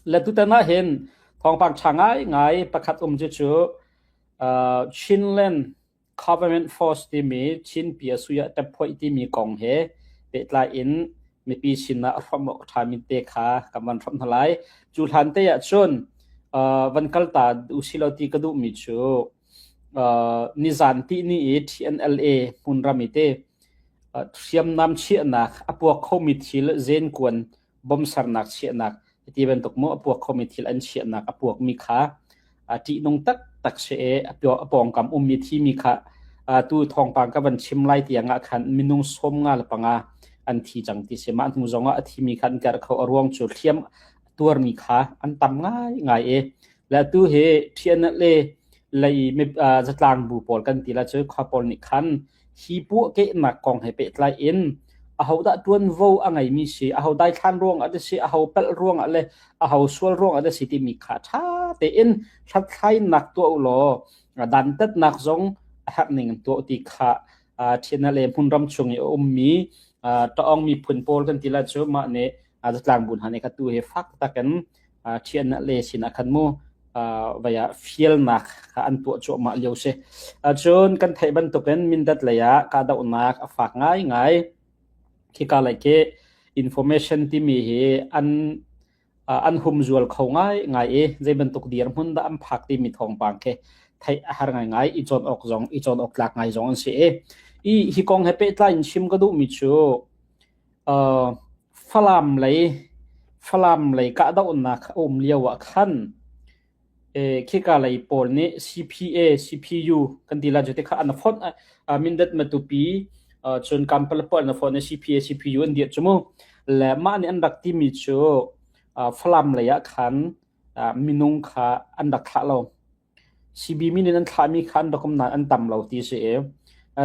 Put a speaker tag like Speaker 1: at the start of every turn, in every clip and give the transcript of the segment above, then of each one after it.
Speaker 1: Le tutan ah hin thawngpang ṭha ngaingai pakhat um cu cu Chinland Government Force timi Chin Pia-Suya Tephoih timi kong he pehtlai in mipi sinah a hrawmh awk a ṭhami te kha kan van hrawmh hna lai. Cu hlan te ah cun van kal ta usilaw ti ka duhmi cu nizan tihni i TNLA hmunram i te hriamnam chiahnak a puak khomi thil zenkuan bom sernak chiahnak ti bantuk mu a puak khomi thil an chiahnak a puakmi kha ṭihnung taktak si i a pawngkam ummi thimi kha tu thawngpang ka van chim lai tiang ah khan minung 55 an thi cang ti si. Mah hnu zong ah a thimi kha an karh kho. A ruang cu hliam tuarmi kha an tam ngaingai i le atu hi ṭhian le lei zatlang bu pawl kan ti la cu khua pawl nih khan hi puahkehnak kong he pehtlai in ahodah ṭuanvo a ngeimi si, aho daithlan ruangah dah si, aho palh ruangah le aho sual ruangah dah si timi kha ṭha tein hlathlainak tuah u law dantatnak zong a herh ning in tuah ti kha ṭhian le hmunram chung i a ummi ṭaawng miphun pawl kan ti la cu mah nih zatlang bu hna nih kha tu hi fak takin ṭhian le sinah khan mu vai ah fialnak kha an tuah cuahmah lio si. Cun kan theih bantukin Mindat lei ah kahdohnak a fak ngaingai. Khika lei khi information timi hi an an humzual kho ngaingai i zei bantuk dirhmun dah an phak timi thawngpang khi theih a har ngaingai i cawn awk zong i cawn awk tlak ngai zong an si i i hi kong he pehtlai in chim ka duhmi cu Falam lei Falam lei kahdohnak a um lio ah khan khika lei pawl nih CPA, CPU kan ti lai cu ti kha an fonh. Mindat Matupi cun Kampala pawl an fonh i CPA, CPU an dirh cu mu. Le mah nih an rak timi cu Falam lei ah khan minung kha an rak thlah lo. CB min in an thlahmi kha an rak um nain an tam lo ti a si i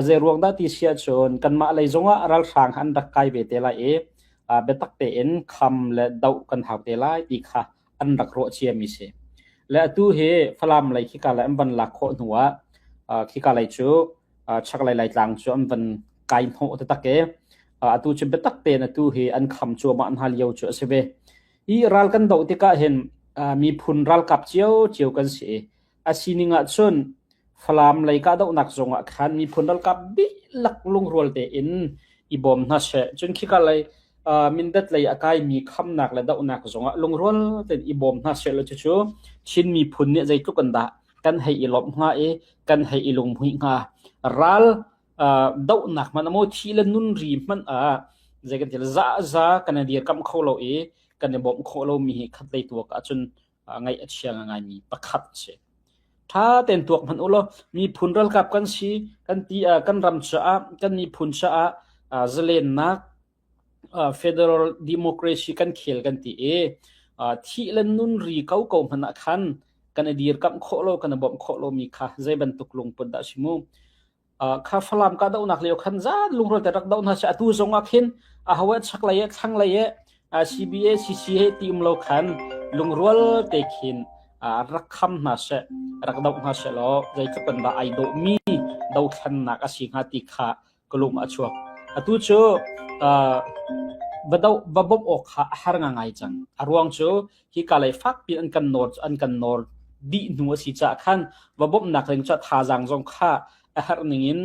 Speaker 1: zeiruang dah ti si ahcun kanmah lei zongah ralhrang an rak kai ve te lai i biatak tein kham le doh kan hau te lai ti kha an rak ruah ciami si. Le atu hi Falam lei khika lei an van lak khawh hnu ah khika lei cu chaklei Laitlang cu an van kai hnawh taktak i atu cu biatak tein atu hi an kham cuahmah hna lio cu a si ve. Hi ral kan doh tikah hin miphun ralkap ciocio kan si i a sining ahcun Falam lei kahdohnak zongah khan miphun ralkap dihlak lungrual tein i bawm hna seh. Cun khika lei Mindat lei a kaimi khamnak le dohnak zongah lungrual tein i bawm hna seh law cucu Chin miphun nih zeitluk in dah kan hei i lawmh hnga i kan hei i lunghmuih hnga. Ral dohnak hmanh maw thi le nun ri hmanh ah zei kan ti za kan i dirkamh kho lo i kan i bawmh khawh lomi hi khat lei tuak ahcun ngaih a chia ngaimi pakhat a si. Ṭha tein tuak hmanh u law miphun ralkap kan si kan ti kan ram caah kan miphun caah zalennak federal democracy kan khel kan ti i thih le nun ri ko ko hmanh ah khan kan i dirkamh khawh lo kan i bawmh khawh lomi kha zei bantuk lungput dah si mu. Kha Falam kahdohnak lio khan zan lungrual te rak doh hna seh. Atu zong ah khin aho eh chaklei eh thlanglei eh CBA CC he ti um lo khan lungrual te khin rak kham hna seh, rak doh hna seh law zeitluk in dah ai dawhmi dothlannak a si hnga ti kha ka lung a chuak. Atu cu va doh va bawmh awk kha a har ngai cang. A ruang cu hika lei fakpi an kan nawr an kan nawr dih hnu a si caah khan va bawmhnak ding cu thazaang zong kha a herh ning in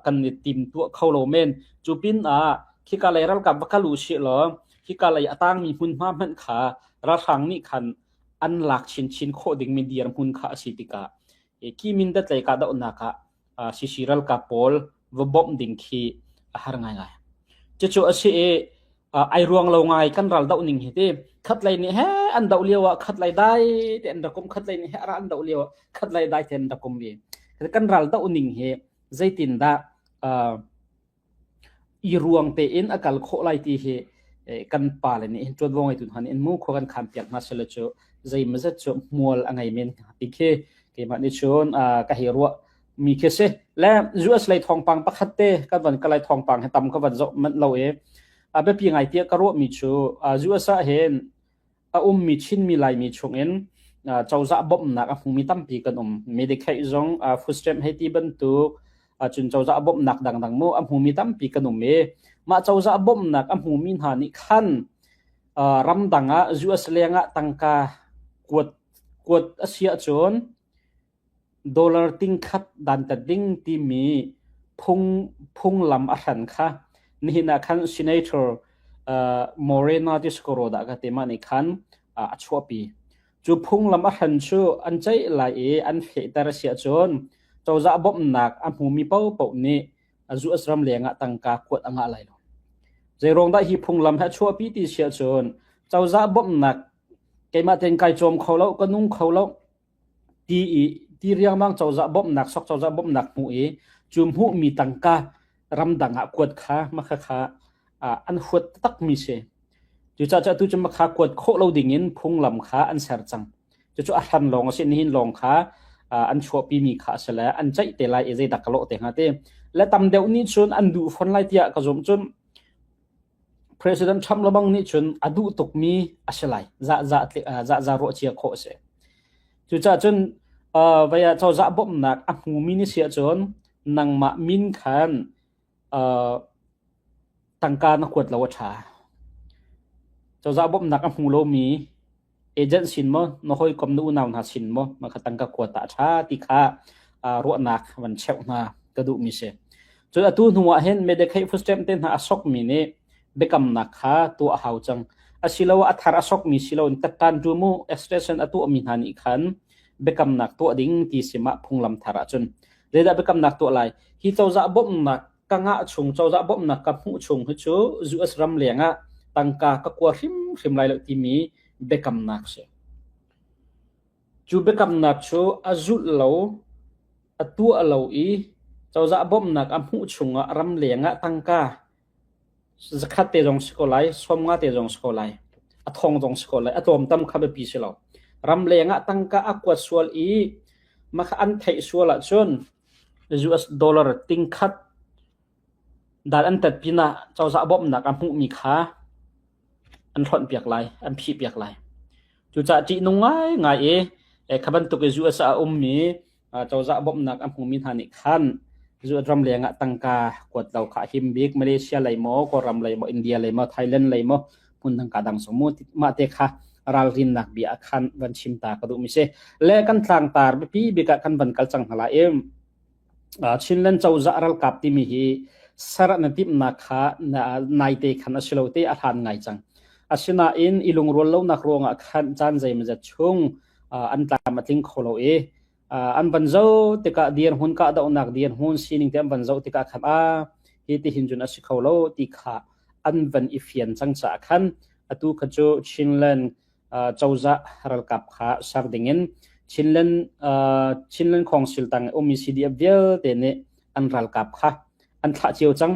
Speaker 1: kan i tim tuah kho lo men. Cu pin ah khika lei ralkap va kal u sih law hika lei a tangmi hmunhma hmanh kha ralhrang nih khan an lak chinchin khawh dingmi dirhmun kha a si tikah ki Mindat lei kahdohnak ah CC ralkap pawl va bawmh ding khi a har ngaingai. Cucu a si i ai ruang lo ngai kan ral doh ning hi ti khat lei nih he an doh lio ah khat lei dai te an rak um khat lei nih he an doh lio ah khat lei dai te an rak um i kan ral doh ning hi zeitin dah i ruang tein a kal khawh lai ti hi kan pale nih hin ṭuanvo ngeitu hna nih in mu khua kan khan piak hna sehla cu zeimawzat cu hmual a ngei men hnga ti khi keimah nih cun ka hei ruah mi khi si. Le US lei thawngpang pakhat te kan van kalai thawngpang hi tam ka van zoh manh lo i a biapi ngai tiah ka ruah mi cu US ah hin a ummi Chinmi Laimi chungin cozah bawmhnak a hmumi tampi kan um. Medicaid zong food stamp hei ti bantuk cun cozah bawmhnak dangdang mu a hmumi tampi kan um i mah cozah bawmhnak a hmumi hna nih khan. Ramdang ah US leng ah tangka kuat kuat a si ahcun dollar tingkhat dantat ding timi phunglam a hran kha nihin ah khan Senator Morena Tiscoro dah ka ti mah nih khan a chuahpi. Cu phunglam a hran cu an ceih lai i an fehter a si ahcun cozah bawmhnak a hmumi paohpaoh nih US ram lengah tangka kuat a ngah lai lo. Zeiruang dah hi phunglam hi a chuahpi ti si ahcun cozah bawmhnak keimah tein kai cawm kho lo, ka nung kho lo ti i ti riangmang cozah bawmhnak sok cozah bawmhnak hmuh i cu hmuhmi tangka ramdang ah kuat kha makha kha an huat takmi si. Cucaah tu cu makha kuat khawh lo dingin phunglam kha an ser cang. Cucu a hran lawng a si nihin lawng kha an chuahpimi kha a si le an ceih te lai i zeidah ka lawh te hnga ti. Le tam deuh nih cun an duh fawn lai tiah ka zumh cun President Trump lebang nih cun a duh tukmi a si lai. Za za za za ruah cia khawh a si. Cucaah cun vei ah cozah bawmhnak a hmumi ni si ahcun nangmah min khan tangka na kuat lo a ṭha. Cozah bawmhnak a hmu lomi agent sin maw, na hawikom na unau hna sin maw, mah kha tangka kuat ah a ṭha ti kha ruahnak van cheuh hna ka duhmi si. Cun atu hnu ah hin Medicaid food stamp te hna a sokmi nih biakamnak kha tuah a hau cang. Asiloah a thar a sokmi si loin tattan tu mu extension a tuahmi hna nih khan biakamnak tuah ding ti si mah phunglam thar ahcun. Zeidah biakamnak tuah lai? Hi cozah bawmhnak ka ngah chung, cozah bawmhnak ka hmuh chung hi cu US ram leng ah tangka ka kua hrimhrim lai lo timi biakamnak si. Cu biakamnak cu a zulh lo, a tuah lo i cozah bawmhnak a hmuh chungah ramleng ah tangka zakhat te zong si ko lai, 50 te zong si ko lai, a thong zong si ko lai, a tlawmtam kha biapi si lo. Ramleng ah tangka a kuat sual i mah kha an theih sual ahcun US dollar tingkhat dan an tat pinah cozah bawmhnak a hmuhmi kha an hlonhpiak lai, an phihpiak lai. Cucaah ṭihnung ngaingai i kha bantuk i US ah a ummi cozah bawmhnak a hmumi hna nih khan ramleng ah tangka kuat lo kha a him bik. Malaysia lei maw, Kawlram lei maw, India lei maw, Thailand lei maw, hmun tangka dang zong mu mah te kha ralrinnak bia ah khan van chim ta ka duhmi si. Le kan tlangtar biapi bik ah kan van kal cang hna lai i Chinland cozah ralkap timi hi ser na timhnak kha naite khan a si lo te a hlan ngai cang. Asinain i lungrual lonak ruangah khan caan zeimawzat chung an tlam a tling kho lo i an van zoh tikah dirhmun kahdohnak dirhmun sining te an van zoh tikah khan a hi ti hin cun a si kho lo ti kha an van i fian cang caah khan atu kha cu Chinland cozah ralkap kha ser dingin Chinland Chinland Council tang ummi CDF vialte nih an ralkap kha an thlah cio cang.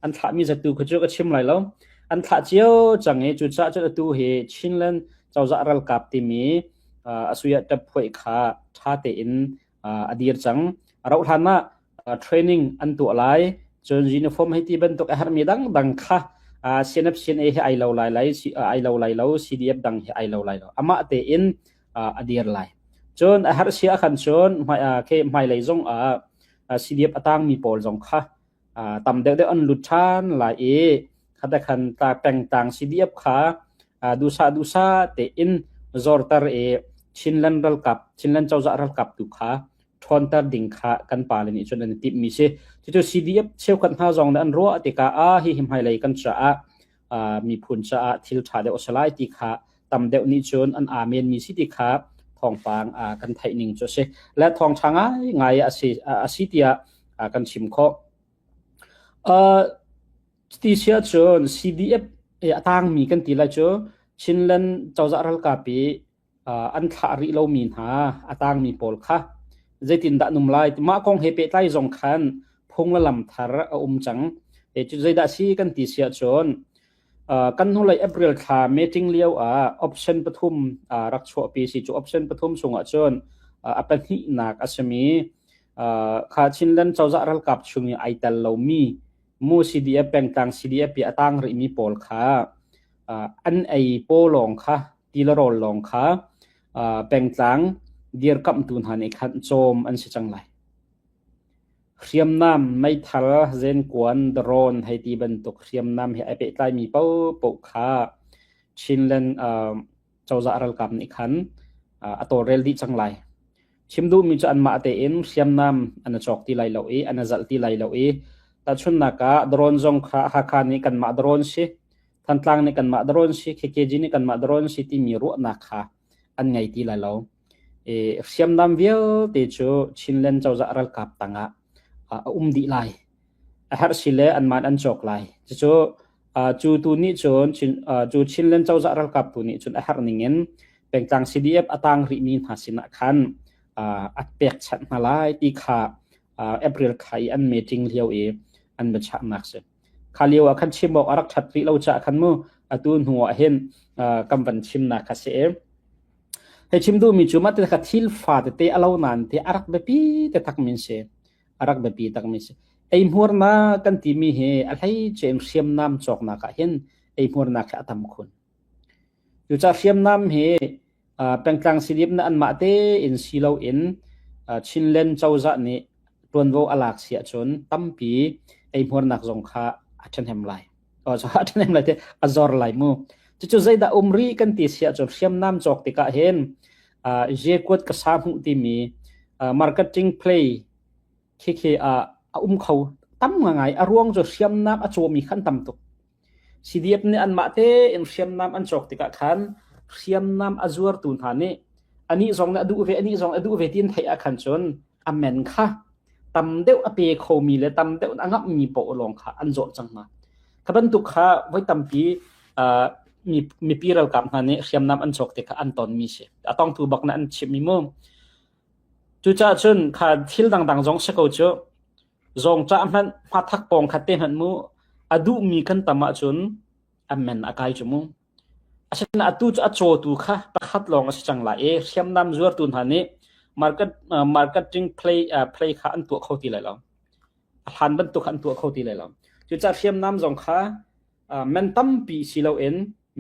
Speaker 1: An thlahmi zatu kha cu ka chim lai lo. An thlah cio cang i cucaah cun atu hi Chinland cozah ralkap timi asuya ṭaphuai kha ṭha tein a dir cang. A rauh hlan ah training an tuah lai. Cun uniform hei ti bantuk a herhmi dangdang kha CNF CNA hi ai lo lai lai ai lo lai lo CDF dang hi ai lo lai lo. Amah tein a dir lai. Cun a herh sia khan cun hmailei zong ah CDF a tangmi pawl zong kha tam deuhdeuh an lut ṭhan lai i khate khan ta pengtang CDF kha duhsah duhsah tein zorter i Chinland ralkap Chinland cozah ralkap tu kha ṭhawnter ding kha kan pale nih cun an i timhmi si. Cucu CDF cheukhat hna zong nih an ruah tikah a hi hi hmailei kan caah miphun caah thil ṭha deuh a si lai ti kha tam deuh nih cun an amen mi si ti kha thawngpang kan theih ning cu a si. Le thawngṭha ngaingai a si, a si tiah kan chim khawh. Ti si ahcun CDF a tangmi kan ti lai cu Chinland cozah ralkap i an thlah rih lomi hna a tangmi pawl kha zeitindah an um lai mah kong he pehtlai zong khan phung le lam thar a um cang. Cu zeidah si kan ti si ahcun kan hnulei April thla meeting lio ah option pathum rak chuahpi si cu option pathum chungah cun a pahnihnak a simi kha Chinland cozah ralkap chung i ai tel lomi mu CDF pengtlang CDF i a tang rihmi pawl kha an ei paw lawng kha ti le rawl lawng kha pengtlang dirkamhtu hna nih khan cawm an si cang lai. Hriamnam, meithal, zenkuan, drone hei ti bantuk hriamnam he ai pehtlaimi paohpaoh kha. Chinland cozah ralkap nih khan a tawlrel dih cang lai. Chim duhmi cu anmah tein hriamnam an i cawk ti lai lo i an i zalh ti lai lo i tahchunhnak ah drone zong kha Hakha nih kanmah drone si, Thantlang nih kanmah drone si, KKG nih kanmah drone si timi ruahnak kha an ngei ti lai lo. I hriamnam vialte cu Chinland cozah ralkap tangah a um dih lai. A herh si le anmah an cawk lai. Cucu cu tu nih cun cu Chinland cozah ralkap tu nih cun a herh ningin pengtlang CDF a tang rihmi hna sinah khan a pekchanh hna lai ti kha April thla i an meeting lio i an biachahnak si. Kha lio ah khan chim awk a rak ṭhat rih lo caah khan mu atu hnu ah hin kan van chimnak kha si. Hei chim duhmi cu mah te kha thil fa tete a lo nain te a rak biapi te tak min si. A rak biapi takmi si. Eihmuarnak kan timi hi a hleice in hriamnam cawknak ah hin eihmuarnak hi a tam khun. Cucaah hriamnam hi pengtlang CDF na anmah tein si loin Chinland cozah nih ṭuanvo a lak si ahcun tampi eihmuarnak zong kha a ṭhahnem lai. A ṭhahnem lai te a zor lai mu. Cucu zeidah um rih kan ti si ahcun hriamnam cawk tikah hin Zekuat ka sa hmuh timi marketing play khikhi a um kho tam ngai a ruang cu hriamnam a cawmi khan tam tuk. CDF nih anmah tein hriamnam an cawk tikah khan hriamnam a zuartu hna nih anih zong nih a duh ve anih zong a duh ve ti an theih ah khan cun a men kha tam deuh a pe khomi le tam deuh a ngamhmi paoh lawng kha an zawh cang hna. Kha bantuk kha voi tampi mipi ralkap hna nih hriamnam an cawk tikah an tonmi si. A tongtu bak na an chimmi mu. Cucaah cun kha thil dangdang zong si ko cu zawngṭah hmanh hmathak pawng khat te hmanh mu a duhmi kan tam ahcun a men a kai cu mu. Asinain atu cu a cawtu kha pakhat lawng a si cang lai i hriamnam zuartu hna nih market, marketing play, play kha an tuah kho ti lai lo. A hlan bantuk kha an tuah kho ti lai lo. Cucaah hriamnam zong kha man tampi si loin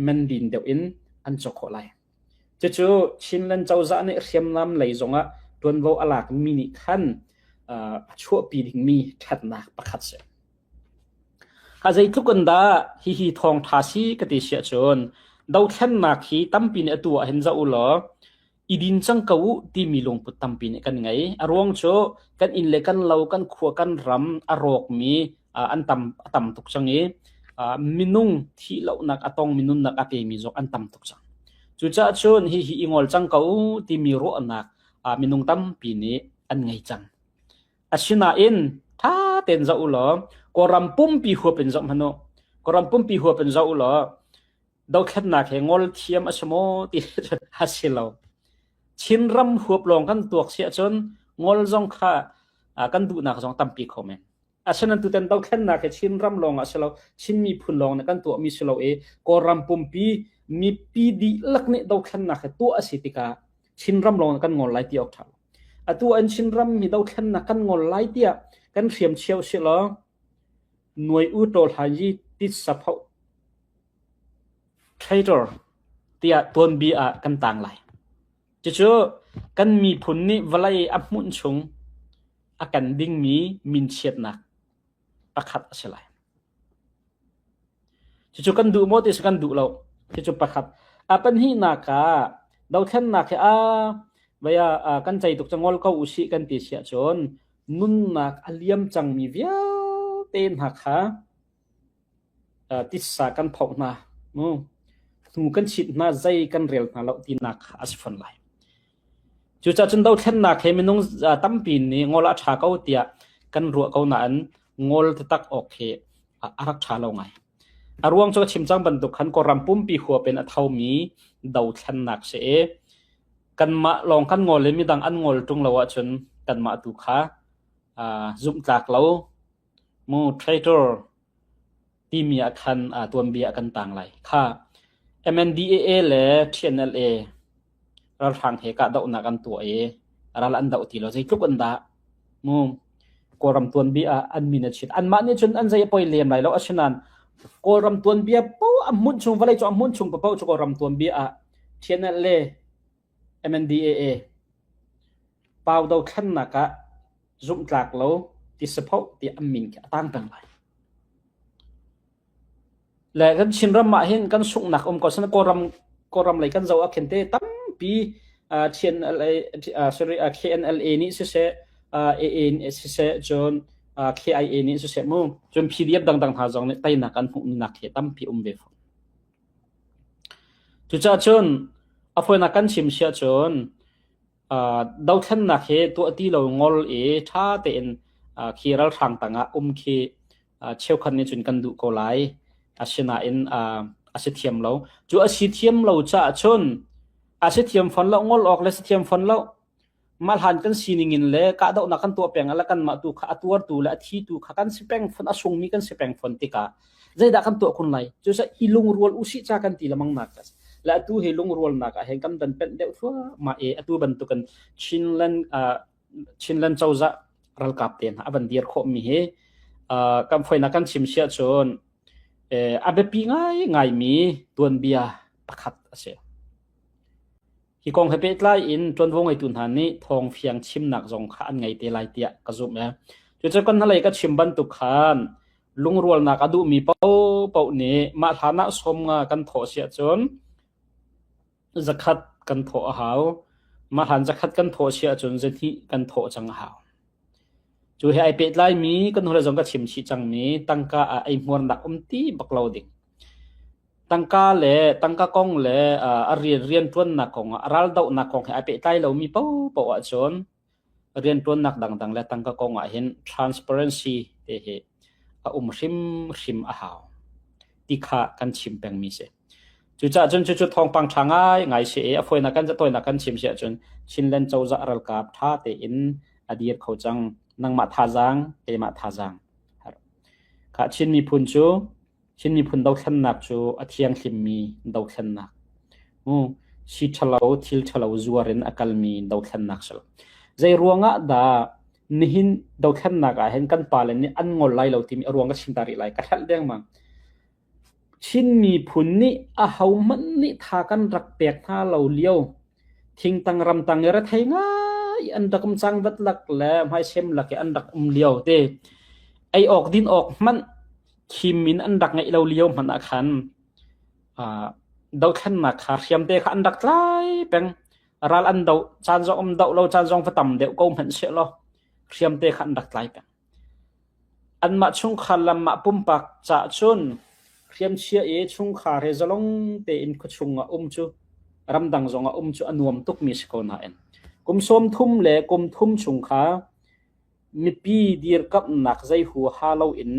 Speaker 1: man din deuh in an cawk khawh lai. Cucu Chinland cozah nih hriamnam lei zongah ṭuanvo a lakmi nih khan a chuahpi dingmi ṭhatnak pakhat si. A zeitluk in dah hihi thawngṭha si ka ti siah cun dothlennak hi tampi nih atu ah hin zoh u law i din cang ko u timi lungput tampi nih kan ngei. A ruang cu kan inn le kan lo, kan khua, kan ram a rawkmi an tam a tam tuk cang i minung thih lohnak a tongmi nunnak a pemi zong an tam tuk cang. Cucaah cun hihi i ngol cang ko u timi ruahnak minung tampi nih an ngei cang. Asinain ṭha tein zoh u law Kawlram pumpi huap in zoh hmanh u. Kawlram pumpi huap in zoh u law dothlennak he ngol thiam a si maw ti a si lo. Chinram huap lawng kan tuak si ahcun ngol zong kha kan duhnak zong tampi kho men. Asinain tutan dothlennak hi Chinram lawng ah si lo, Chin miphun lawng nih kan tuahmi si lo i Kawlram pumpi mipi dihlak nih dothlennak hi tuah a si tikah Chinram lawng kan ngol lai ti awk ṭha lo. Atu an Chinram hi dothlennak kan ngol lai tiah kan hriam cheu si law nuai u ṭawl han yi tit sapho traitor tiah tuanbia ah kan tang lai. Cucu kan miphun nih vawlei a hmunh chung a kan dingmi minchiatnak pakhat a si lai. Cucu kan duh maw ti si kan duh lo. Cucu pakhat. A pahnihnak ah dothlennak hi a vaya kan cei tuk cu ngol ko usih kan ti si ahcun nunnak a liam cangmi vialte hna kha titsa kan phoh hna mu hnu kan chit hna zei kan rel hna lo tinak kha a si fawn lai. Cucaah cun dothlennak he minung tampi nih ngol a ṭha ko tiah kan ruah ko nain ngol taktak awk hi a rak ṭha lo ngai. A ruang cu ka chim cang bantuk khan Kawlram pumpi huap in a thomi dothlennak si i kanmah lawng kan ngol i midang an ngol ṭung lo ahcun kanmah tu kha zumhtlak lo mu traitor timi ah khan tuanbia kan tang lai. Kha MNDAA le TNLA ralhrang he kahdohnak an tuah i ral an doh ti lo zeitluk an dah mu Kawlram tuanbia ah an min a chin anmah nih cun an zei a poi lem lai lo asinain Kawlram tuanbia poh a hmun chung vawlei cu a hmun chung paoh cu Kawlram tuanbia ah TNLA MNDAA pau dothlennak ah zumhtlak lo ti sapho ti an min khi a tang peng lai. Le kan Chinram ah hin kan sunghnak um ko san Kawlram Kawlram lei kan zoh ah khin te tampi uh, TNLA uh, sorry uh, KNLA nih siseh uh, AA nih siseh cun uh, KIA nih siseh mu cun PDF dangdang hna zong nih teinak an hmuh nak hi tampi um ve fawn. Cucaah cun a fawinak kan chim siah cun uh, dothlennak hi tuah ti lo ngol i ṭha tein uh, khi ralhrang tangah um khi uh, cheukhat nih cun kan duh ko lai. Asinain uh, a si thiam lo. Cu a si thiam lo caah cun a si thiam fawn lo ngol awk le si thiam fawn lo. Mah hlan kan sining in le kahdohnak kan tuah peng ah le kanmah tu kha a tuartu le a thitu kha kan si peng fawn, a sungmi kan si peng fawn tikah zeidah kan tuah kun lai? Cucaah i lungrual usih ca kan ti lemang nak a si. Le atu hi lungrualnak ah hin kan van penh deuh thluahmah i atu bantukin Chinland uh, Chinland cozah ralkap te hna a van dir khawhmi hi uh, kan foinak kan chim siah cun eh, a biapi ngaingaimi tuanbia pakhat a si. Hi kong he pehtlai in ṭuanvo ngeitu hna nih thawngfiang chimnak zong kha an ngei te lai tiah ka zumh e. Cucu kan hnulei ka chim bantuk khan lungrualnak a duhmi paohpaoh nih mah hlan ah 50 kan thawh si ahcun 100 kan thawh a hau. Mah hlan 100 kan thawh si ahcun 200 kan thawh cang a hau. Cu he ai pehtlaimi kan hnulei zong ka chim chih cangmi tangka ah eihmuarnak um ti bak lo ding. Tangka le tangka kong le a rian rianṭuannak kong ah raldohnak kong he ai pehtlai lomi paohpaoh ahcun rianṭuannak dangdang le tangka kong ah hin transparency te hi a um hrimhrim a hau ti kha kan chim pengmi si. Cucaah cun cucu thawngpang ṭha ngaingai si i a fawinak kan tawinak kan chim si ahcun Chinland cozah ralkap ṭha tein a dir kho cang. Nangmah thazaang, keimah thazaang. Kha Chin miphun cu Chin miphun dothlennak cu a thianghlimmi dothlennak. Mu si ṭhalo, thil ṭhalo zuar in a kalmi dothlennak si lo. Zei ruangah dah nihin dothlennak ah hin kan pale nih an ngol lai lo timi a ruang ka chim ta rih lai. Ka hrelh dengmang. Chin miphun nih ahohmanh nih tha kan rak pek hna lo lio thingtang ramtang i rethei ngai an rak um cang vat lak le hmaisem lak i an rak um lio te ei awk din awk hmanh khim in an rak ngeih lo lio hmanh ah khan dothlennak kha hriamte kha an rak tlai peng. Ral an doh caan zong um doh lo caan zong va tam deuh ko hmanh seh law hriamte kha an rak tlai peng. Anmah chungkhar le mah pumpak caah cun hriamchia i chungkhar he zalong tein khuachung ah um cu ramdang zong ah um cu a nuam tukmi si ko nain kum 30 le kum thum chung kha mipi dirkamhnak zei huaha loin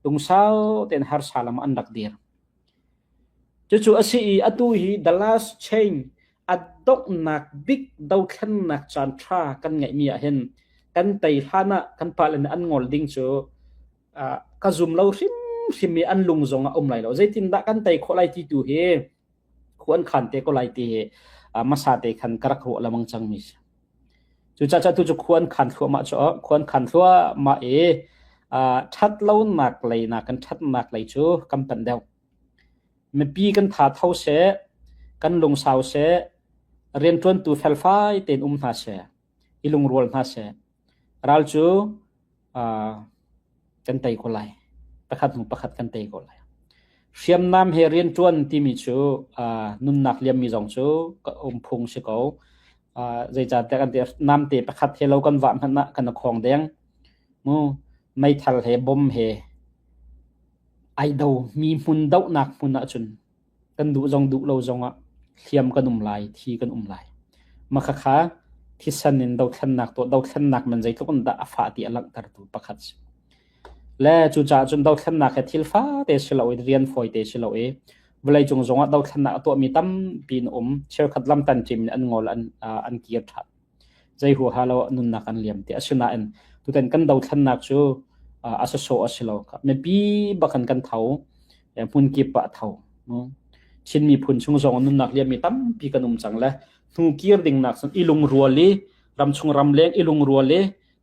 Speaker 1: lungsau tein harsa lam an rak dir. Cucu a si i atu hi the last chain a donghnak bik dothlennak caan ṭha kan ngeihmi ah hin kan tei hlan ah kan pale nih an ngol ding cu uh, ka zum lo hrimhrim i an lung zong a um lai lo. Zeitindah kan tei khawh lai ti tu hi khu an khan te ko lai ti hi uh, hmasa te khan ka rak ruah lamang cangmi si. Cucaah tu cu khua an khan thluahmah cu khua an khan thluahmah i uh, ṭhat lonak lei nakin ṭhatnak lei cu kan panh deuh. Mipi kan tha tho seh, kan lungsau seh, rianṭuantu felfai tein um hna seh, i lungrual hna seh. Ral cu uh, kan tei ko lai. Pakhat hnu pakhat kan tei ko lai. Hriamnam he rianṭuan timi cu uh, nunnak liammi zong cu ka um phung si ko. Uh, zeicahtiah kan ti namte pakhat he lo kan vah hmanh ah kan khawng deng. Mu meithal he bom he ai do mi hmun dohnak hmun ahcun kan duh zong duh lo zongah hliam kan um lai, thi kan um lai. Makhakha thisen in dothlennak tuah dothlennak man zeitluk in dah a fah ti a langhtertu pakhat si. Le cucaah cun dothlennak he thil fate si lo i rian fawite si lo i vawleicung zongah dothlennak a tuahmi tampi an um. Cheukhat lam tanṭim in an ngol an, an kir ṭhan. Zei huaha lo nunnak an liam ti. Asinain tutan kan dothlennak cu a sawsawh a si lo. Mipi bak in kan tho. Hmun kip ah a tho. Chin miphun chung zong nunnak liammi tampi kan um cang le hnu kir ding nak cun i lungrual i ramchung ramleng i lungrual i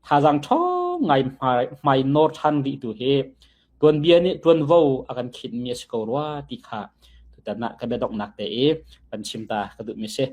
Speaker 1: thazaang ṭhawng ngai hmai nawr ṭhan rih tu hi tuanbia nih ṭuanvo a kan khinmi a si ko rua ti kha tutan ah ka biadonghnak te i kan chim ta ka duhmi si.